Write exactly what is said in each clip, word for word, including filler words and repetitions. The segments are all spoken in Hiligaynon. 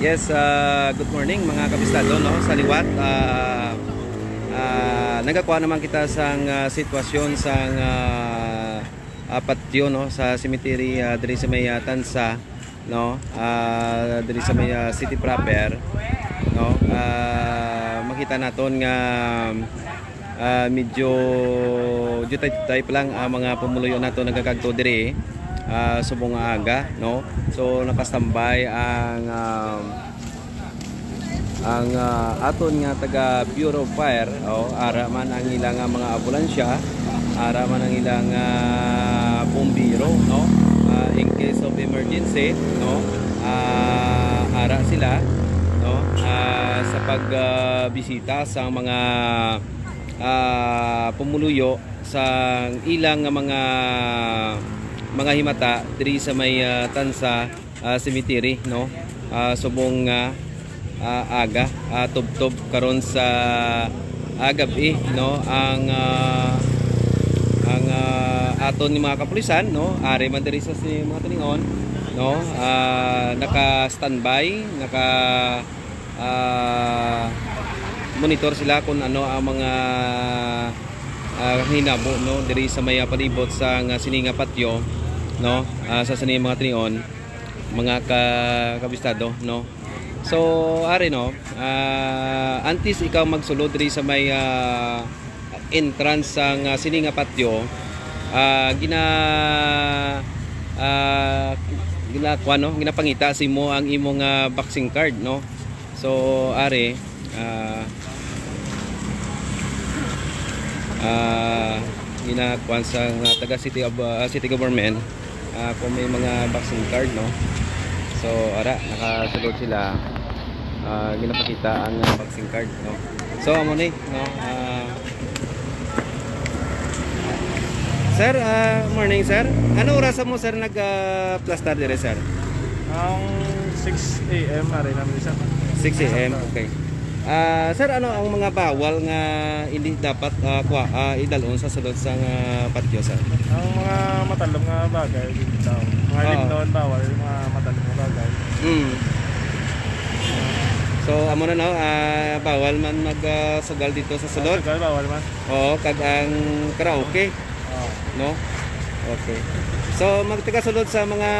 Yes, ah, good morning, mga kabistado, no? Sa liwat, ah, ah, nagakuha naman kita sang, ah, sitwasyon sang, ah, ah, patio, no, sa cemetery, ah, diri sa may, ah, Tansa, no? Ah, diri sa may, ah, city proper, no? Ah, makita naton nga ah, medyo jutay-jutay pa lang ang mga pumuluyo nato nagakagto diri, ah, subong nga aga, no? So, nakastambay ang, ah, ang, ah, aton nga taga Bureau of Fire, oh, ara man ang ilang, ah, mga ambulansya, ara man ang ilang, ah, bombero, no? Ah, in case of emergency, no? Ah, ara sila, no? Ah, sa pag, ah, bisita sa mga ah, pumuluyo sa ilang nga mga, mga himata diri sa may, ah, Tansa, ah, Cemetery, no? Ah, subong nga, ah, aga, ah, tubtob karon sa, ah, gab-i, no? Ang, ah, ang, ah, aton ni mga kapulisan, no? Ari man diri sa si mga tinion, no? Ah, naka-standby, naka ah, monitor sila kung ano ang mga, ah, hinabo, no, diri sa may, ah, palibot sa nga sini nga patyo, no, ah, sa sini mga tinion, mga ka-, kabistado, no. So, ari, no, ah, antes ikaw magsulod diri sa may, ah, entrance sang, ah, sini nga patyo, ah, gina, ah, ginakuan, no, ginapangita sa imo ang imong, ah, vaccine card, no. So, ari, ah, ah, ginakuan sa, ah, taga city of, ah, city government, ah, kung may mga vaccine card, no. So, ara, nakasulod sila. Ah, ginapakita ang, ah, vaccine card, no. So, amo ni, no. Ah, sir, ah, morning, sir. Ano oras mo, sir, nag, ah, plastar dire, sir? Ang six A M, ari namin, sir. Six A M, okay. Ah, sir, ano ang mga bawal nga hindi dapat, ah, kuha, ah, idalon sa sulod sa nga patyo, sir? Ang mga matalom nga bagay, di bitaw. Mga Oo. Limnon, bawal, yung mga matalom nga bagay. Mm. So, amo na, no? Ah, bawal man mag, ah, sugal dito sa sulod? Sugal, bawal man. Oo, kag ang karaoke, Oo. no? Okay. So, magtagasulod sa mga,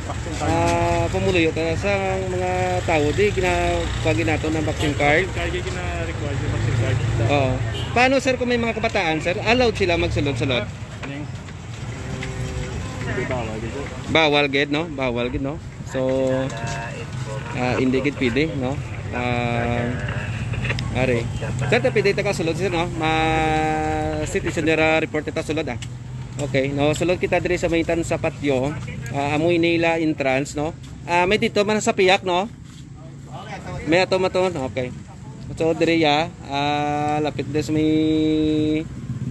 Vaccine card. Ah, pumuluyo ta sa mga tawo di gina-, pagi nato ng vaccine card. Vaccine card, yung gina-require yung vaccine card. Oo. Paano, sir, kung may mga kabataan, sir? Allowed sila magsulod-sulod? Aning, hindi, bawal dito. Bawal gid, no? Bawal gid, no? So, ah, hindi gid pwede, no? Ah, ari. Sir, ta pwede ta kasulod, sir, no? Ma-, citizen dira report ta sulod, ah. Okay, no? Sulod kita diri sa may Tansa patyo. Ah, amoy nila entrance, no? Ah, may dito man sa piyak, no? May ato maton. Okay. So, diri ya, ah, lapit diri sa may,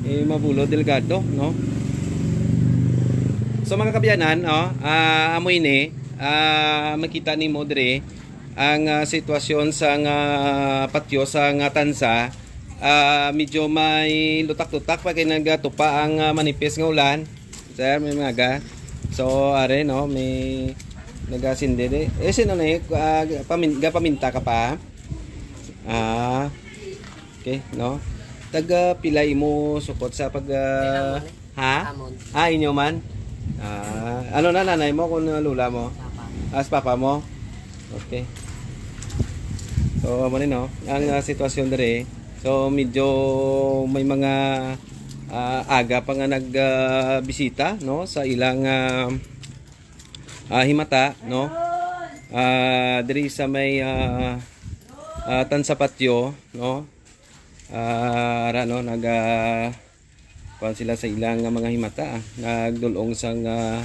eh, Mabulo Delgado, no? So, mga kaabyanan, no? Ah, amo ini, ah, makita nimo diri ang, ah, sitwasyon sa nga patyo sa nga Tansa. Ah, medyo may lutak-lutak pa kay nagatupa ang, ah, manipis nga ulan. Sir, may mga ga. So, are, no, may nagasindi di. Eh, sino na eh? Ah, pamin-, gapaminta ka pa? Ah, okay, no? Taga pila imo sukot sa pag, ah, Amon. Ha? Amon. Ah, inyo man? Ah, ano na nanay mo kung lola mo? Papa. Ah, si papa mo? Okay. So, amo ni, no? Ang, ah, sitwasyon diri. So, medyo may mga, ah, aga pa nga nag, ah, bisita, no, sa ilang, ah, ah, himata, no? Ah, diri sa may, ah, ah, Tansa Patio, no? Ah, ara, no, nag, ah, kuwan sila sa ilang nga mga himata, ah. Nagdul-ong sang, ah,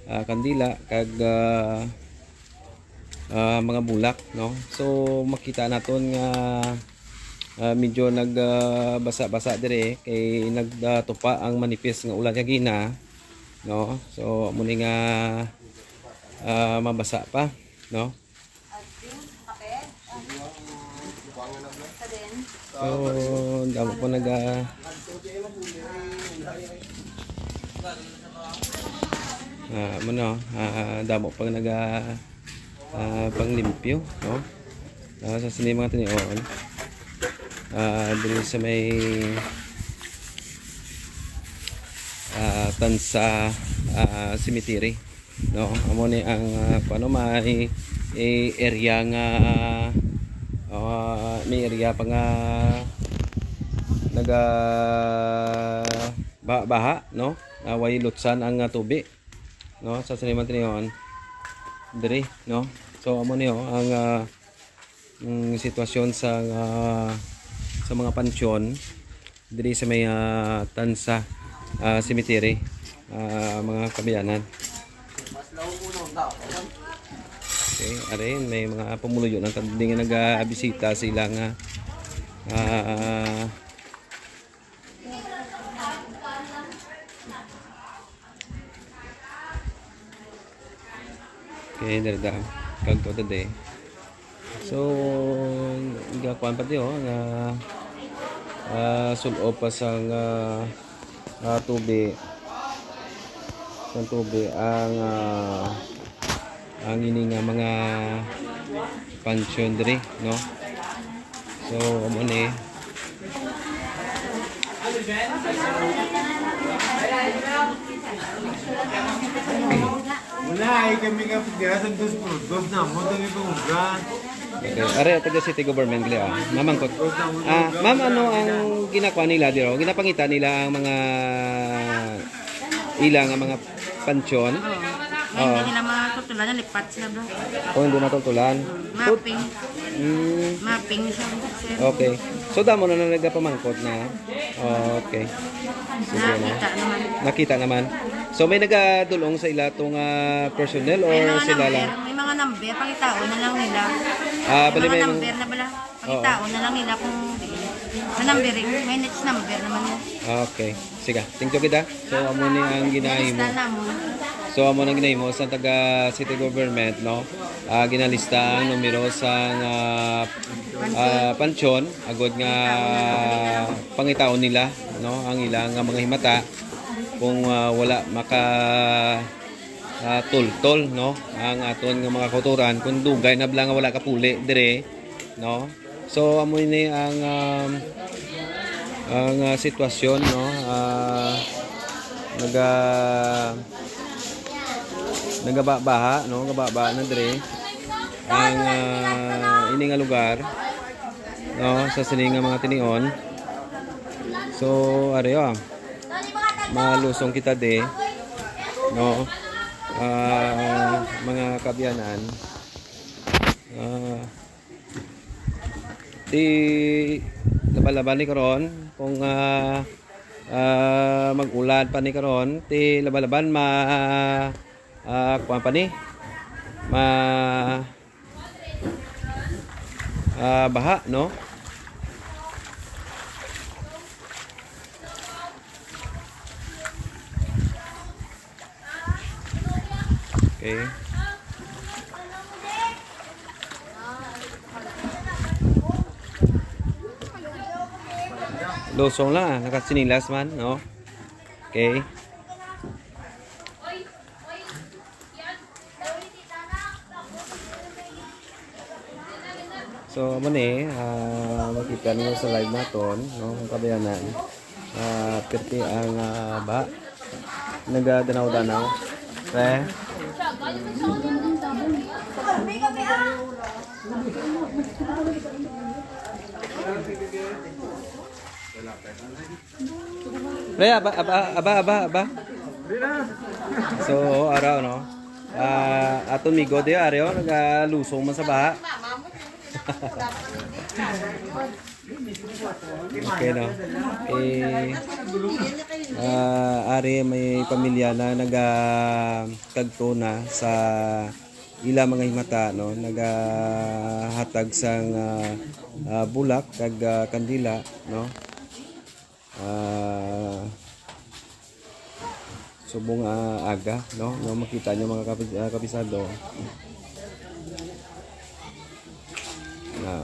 ah, kandila kag, ah, ah, mga bulak, no? So, makita naton nga, ah, medyo nag, ah, basa-basa dire kay nagtupa ang manipis nga ulan kagina, no? So, amo ni nga, ah, mabasa pa, no? So, damo pa naga-, ah, amo na, ah, damo pa naga-, ah, panglimpyo, no? Ah, sa sini mga tinion, ah, diri sa may, ah, Tansa, ah, Cemetery, no? Amo ni ang, ah, kuno, may, eh, area nga, ah, may area pa nga naga ba-, baha, no? Ah, way lutsan ang, ah, tubi, no? Sa sini mga tinion diri, no? So, amo ni, oh, ang, ah, mm, sitwasyon sa, ah, sa mga pansyon diri sa may, ah, Tansa, ah, Cemetery, ah, mga kaabyanan. Okay, ari, may mga pumuluyo ng tagding nga nagabisita sila nga, ah, okay, dali da. Kagto ta di. So, gakuan pa di, oh, nga, ah, sul-ob pa sang, ah, ah, tubi. Sang tubi ang, ah, ang ini nga mga pansyon diri, no? So, amo ni. Wala, ay kami nga pagkira sa dos por dos na mo, dali ko ubra. Okay. Are, taga city government gali, ah. Mamangkot. Ah, ma'am, ano ang ginakuha nila diro? Ginapangita nila ang mga ila nga mga pansyon? Oo. May Oo. Hindi nila matultulan, nalipat sila, bro. O, hindi matultulan? Tut- Mapping. Mm. Mapping siya, sir. Okay. So, damo na na nagapamangkot na. Okay. Sige na. Nakita naman. Nakita naman. So, may nagadulong sa ila tong, ah, personnel or May mga sila number, lang? May mga number, pangitaon na lang nila. Ah, May bali mga may mga number na bala. Oo. Pangitaon na lang nila kung di. Sa number, eh, may next number naman yan. Okay. Sige. Thank you kita. So, amo ni ang ginahimo. Nalista na mo. So, amo nang ginahimo sa taga city government, no? Ah, ginalista ang numero sa, ah, ah, pansyon, agod nga pangitaon nila, no, ang ilang, ah, mga himata kung, ah, wala maka, ah, tultol, no, ang aton nga mga kautoran kung dugay na bala nga wala kapuli dire, no? So, amo ini ang, um, ang, ah, sitwasyon, no? Ah, naga-, nagababaha, no? Gababaha na dire ang, ah, ini nga lugar, no? Sa sini nga mga tinion. So, ari, ah, malusong kita di, no? Ah, mga kaabyanan. Ah, Ti labalaba ni karon kung, ah, ah, mag-ulan pa ni karon, ti labalaban ma, ah, kuwan pa ni ma, ah, baha, no? Okay. Lusong lang, ah. Nakasinilas man, no? Okay. So, amo ni, ah, makita niyo sa live naton, no, ang kabayanan. Ah, pirti ang, ah, ba? Nagadanaw-danaw. Pre? Pre, aba, aba, aba, aba, aba. So, araw, no? Ah, aton migo di, ari, oh, nagalusong man sa baha. Okay, no? Eh, ah, ari, may pamilya na nagakagto na sa ila mga himata, no? Nagahatag sang, ah, ah, bulak kag, ah, kandila, no? Ah, subong, ah, aga, no? No, makita niyo, mga kapi-, ah, kabisado. Ah.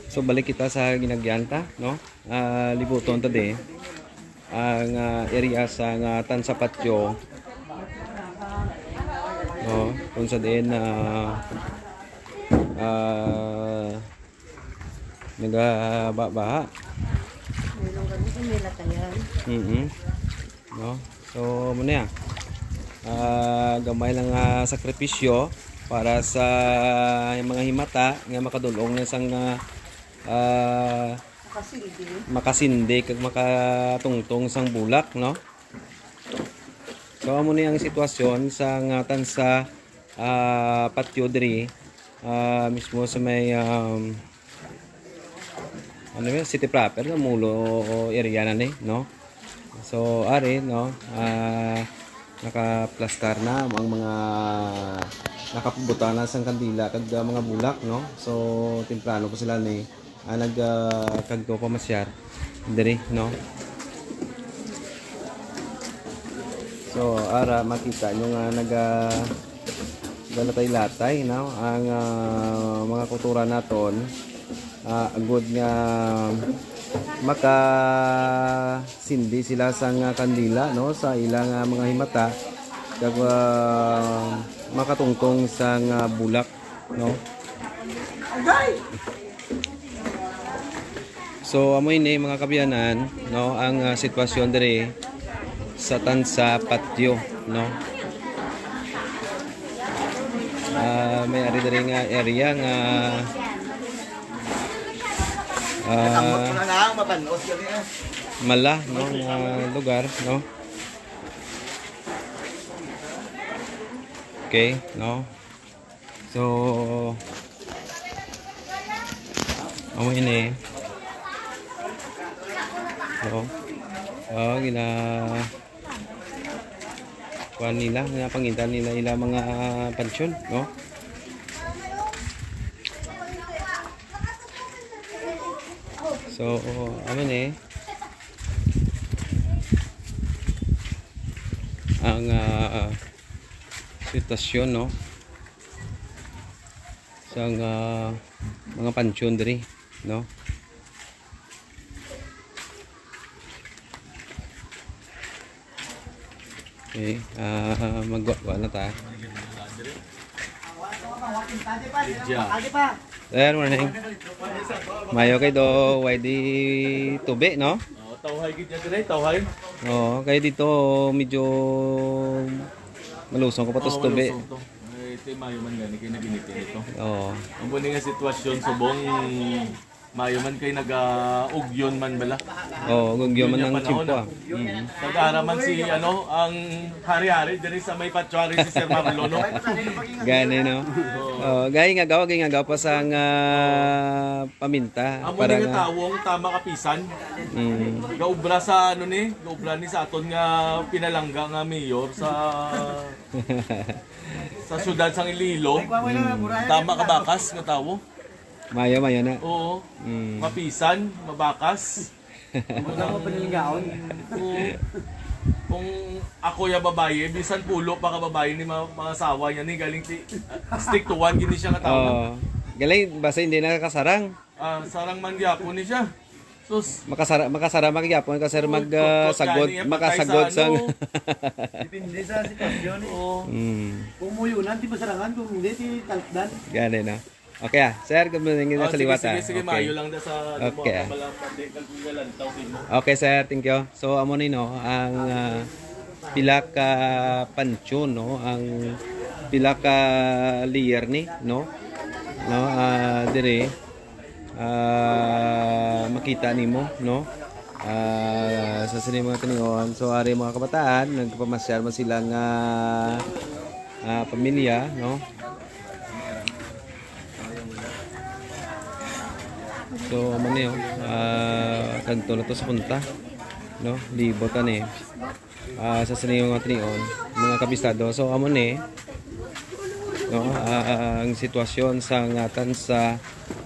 So, balik kita sa ginagyan ta, no? Ah, libuton ta di ang, ah, area sa nga Tansa Patio. Oh, kung sa diin na, ah, nagabaha. May longganisa, may latayan. Mm-mm. No? So, amo na yan. Ah, gamay lang nga sakripisyo para sa mga himata nga makadulong na sang, ah, ah, Makasindi. makasindi kag makatungtong sang bulak, no? So, amo ni ang sitwasyon sa ngatan sa, ah, patio diri, ah, mismo sa may, um, ano yun, city proper, sa Mulo area na ni, no? So, ari, no, ah, nakaplastar na ang mga, nakabutang na sang kandila kag, ah, mga bulak, no? So, temprano pa sila ni, ah, nag, ah, kagto pamasyar diri, no? So, ara, makita nyo nga naga, galatay-latay, no? Ang, ah, mga kultura naton, ah, agud nga makasindi sila sang, ah, kandila, no, sa ilang, ah, mga himata, kag, ah, makatungtong sang, ah, bulak, no? So, amo ini, mga kaabyanan, no, ang, ah, sitwasyon diri sa tansa patio, no. Ah, may ari diri nga area nga, ah, mala, no, nga lugar, no. Okay, no. So, amo ini. So, oh, gina-, kuan nila, ginapangitan nila ila mga pansyon, no? So, amo ni ang, ah, sitwasyon, no? Sang, ah, mga pansyon diri, no? Okay, ah, magwa-, wa na ta. Good morning. Mayo kay do, way di tubi, no? Oh, tawhay gid yan, dire, tawhay. Oo, kay dito medyo malusong ko pa to sa tubi. Malusong to. Ay, ito yung mayo man gani, kaya naginitin ito. Oo. Ang buhay nga sitwasyon, subong mayo man kay naga-ugyon man bala. Oo, ugyon man ang tiyempo, ah. Mm. Nag-ara man si, ano, ang hari-hari diri sa may patio, hari si Sir Marlon, no? Gani, no? Oo. Oh, gay nga gawa, gay nga gawa pa sa nga paminta. Amo para ni nga nga tawong tama kapisan. Mm. Gaubra sa, ano ni, gaubra ni sa aton nga pinalangga nga mayor sa, sa siyudad sang Iloilo. Mm. Tama kabakas nga tawo. Mayo, mayo na. Oo. Mm. Mapisan, mabakas. Wala mo panilgaon. Oo. Kung ako ya babayi, bisan pulo pa ka babayi ni ma-, mga asawa niya ni, galing si, stick to one gini siya nga tawo. Oo. Galing, basta hindi nakakasarang. Ah, sarang man gyapon ni siya. Sus. Makasara-, makasara man gyapon ka, sir, mag, ah, sagod, makasagod sa, ano. Depende sa sitwasyon, eh. Oo. Mm. Kung muyunan, di masarangan. Kung hindi, di talakdan. Gani, no? Okay, ah. Sir, good morning. Oh, sa sige, liwat, sige, ah. Sige, okay. Maayo lang da sa, okay, ah. Pati, kag galantaw, sino? Okay, sir. Thank you. So, amo ni, no, ang, ah, pila ka pansyon, no, ang pila ka layer ni, no, no, ah, dire, ah, makita nimo, no, ah, sa sini mga tinion. So, ari mga kabataan, nagpamasyal man sila nga, ah, pamilya, no. So, amo ni, oh, ah, kadto na to sa punta, no, libot ani. Ah, sa sini mga tinion, mga kabisado. So, amo ni, no, ah, ang sitwasyon sa ngatan sa,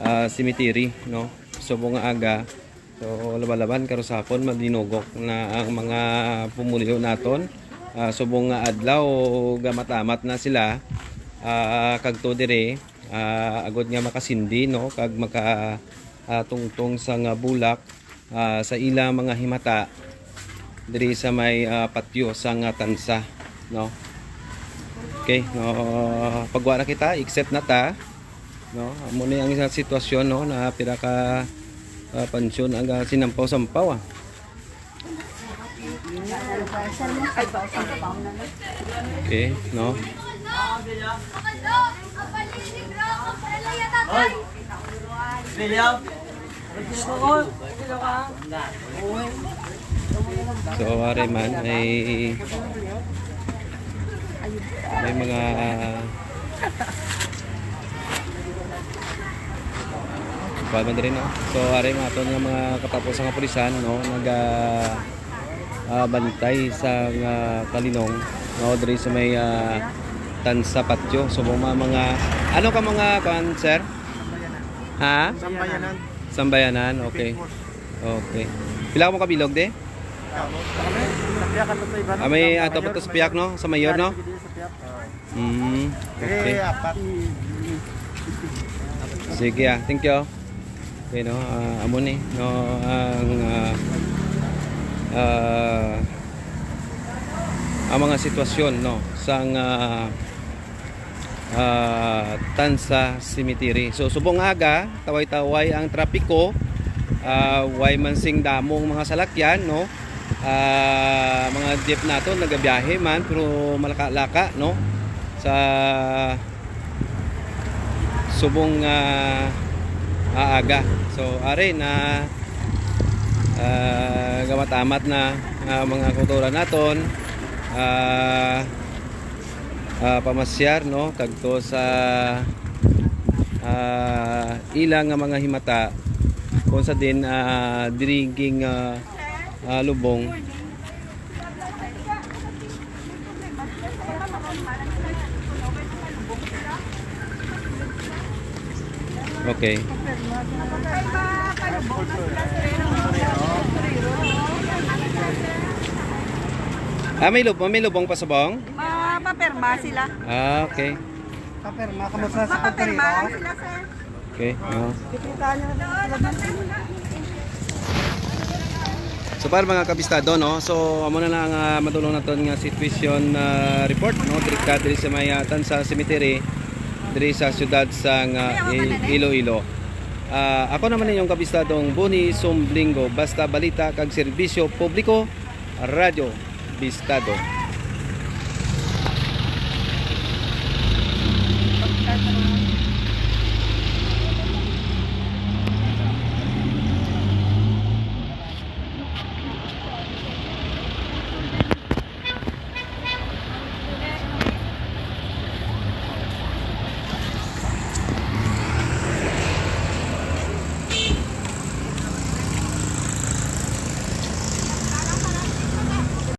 ah, cemetery, no, subong nga aga. So, laban-laban, karusapon, madinugok na ang mga pumuluyo naton. Ah, subong nga adlaw, gamat-amat na sila, ah, kagto diri, ah, agod nga makasindi, no, kag maka, ah, tungtong sa nga bulak, ah, sa ilang mga himata diri sa may, ah, patio sa nga tansa, no? Okay, no, pagwa na kita, exit na ta. No, amo ni ang isang sitwasyon, no, na pila ka, ah, pansyon ang, ah, sinampaw-sampaw, ah. Okay, no. So, ari man, may, may mga, kuwan man diri, no? So, ari man aton nga mga katapusan nga pulisan, no? Naga, ah, bantay sa nga kalinong, no? Diri sa may, ah, Tansa Patio. So, mga, mga, ano ka mga, kuwan, sir? Ha? Sambayanan. Sambayanan, okay. Picos. Okay. Pila mo kabilog, de? Kami, sa piyak ato sa iba, no? Ah, may Sa ato pa mayor, to sa piyak, no? Sa mayor, no? Sa piyak. Mm, okay. Eh, apat. Sige, ah. Thank you. Okay, no? Ah, amo ni, no, ang, ah, ah, ang mga sitwasyon, no, sang, ah, ah, Tansa Cemetery. So, subong aga, taway-taway ang trapiko, ah, way man sing damong mga salakyan, no? Ah, mga jeep nato nagabiyahe man, pero malaka-laka, no? Sa subong, ah, aaga. So, ari na, ah, gamat-amat na, ah, mga kultura naton. Ah, ah, pamasyar, no, kadto sa, ah, ila nga mga himata, kung sa din, ah, diri ging, ah, ah, lubong. Okay. Ah, may lubong, may lubong pa subong? Ma-, mapirma sila. Ah, okay. Papirma ka mo sa Mapapirmahan secretary, sila, sir. Okay, no? Kikita niyo na sila. So, para mga kabistado, no? So, amo na lang, ah, madulong naton nga situation, ah, report, no? Diri ka, diri sa may, ah, Tansa Cemetery, diri sa siyudad sang, ah, I-, Iloilo. Ah, ako naman inyong kabistadong Boni Sumblingo, basta balita kag serbisyo publiko, Radyo Bistado.